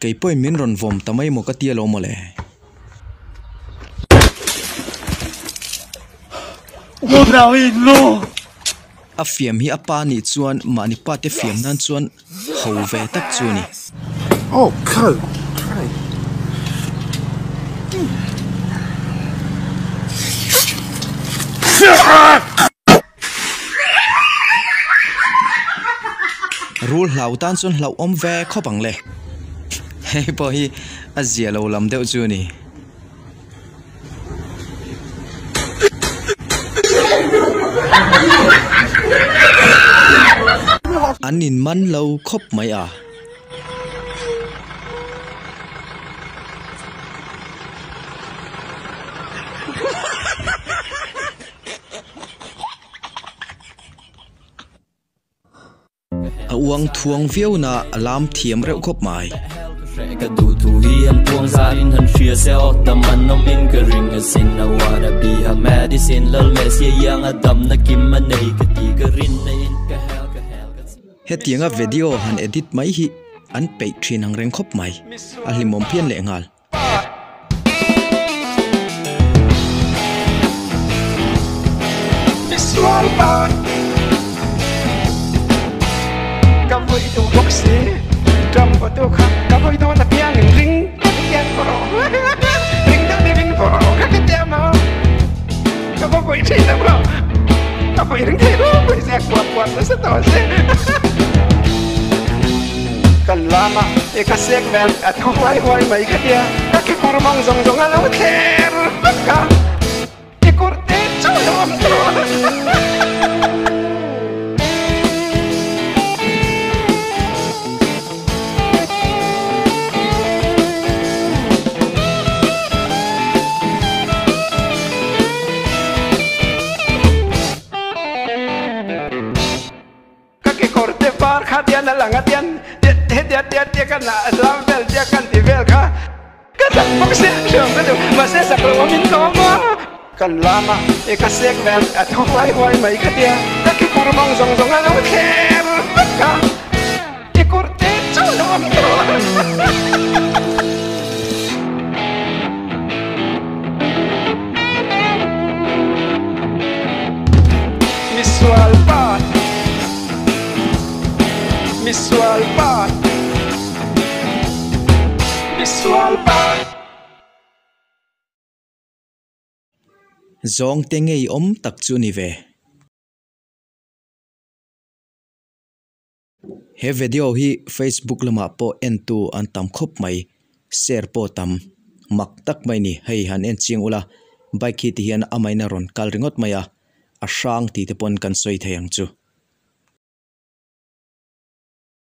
Kei pawhin min rawn vawm ta mai maw ka tia lo mawle. A fiam hi a pa nih chuan mahni pa te fiam nan chuan ho ve tak chu a ni. Rul hlau tan chuan hlauhawm ve khawp ang le. Hei pawh hi a zia lo lam deuh chu a ni. An in man lo khawp mai a. A uang thuang viau na a lam thiam reuh khawp mai. Hetianga video han edit mai hi an peih thin ang reng khawp mai. A hlimawm phian leh nghal. Kan lama e ka sek vel a tho huai huai mai ka tia ka kekawr mawng zawng zawng a lo thler vek a kekawr te chauh a lo awm tawh a. Ka kekawr te par kha tian a lang a tian hetia tia tia ka nah lam vel tia kan ti vel kha ka sak bawk sia hriam ka duh mahse sak lo awm in ka awm a. Kan lam a e ka sek vel a tho huai huai mai ka tia ka kekawr mawng zawng zawng a lo thler vek a kekawr te chauh a lo awm tawh a. Misual pa Misual pa Misual pa. Zawngte ngeiawm tak chu ni ve. He video hi Facebook lamah pawh entu an tam khawp mai, share pawh tam mak tak mai a ni. Hei han en chiang ula, bike hi ti hian amahin a rawn kal ringawt mai a, a hrang tih te pawn kan sawi thei ang chu.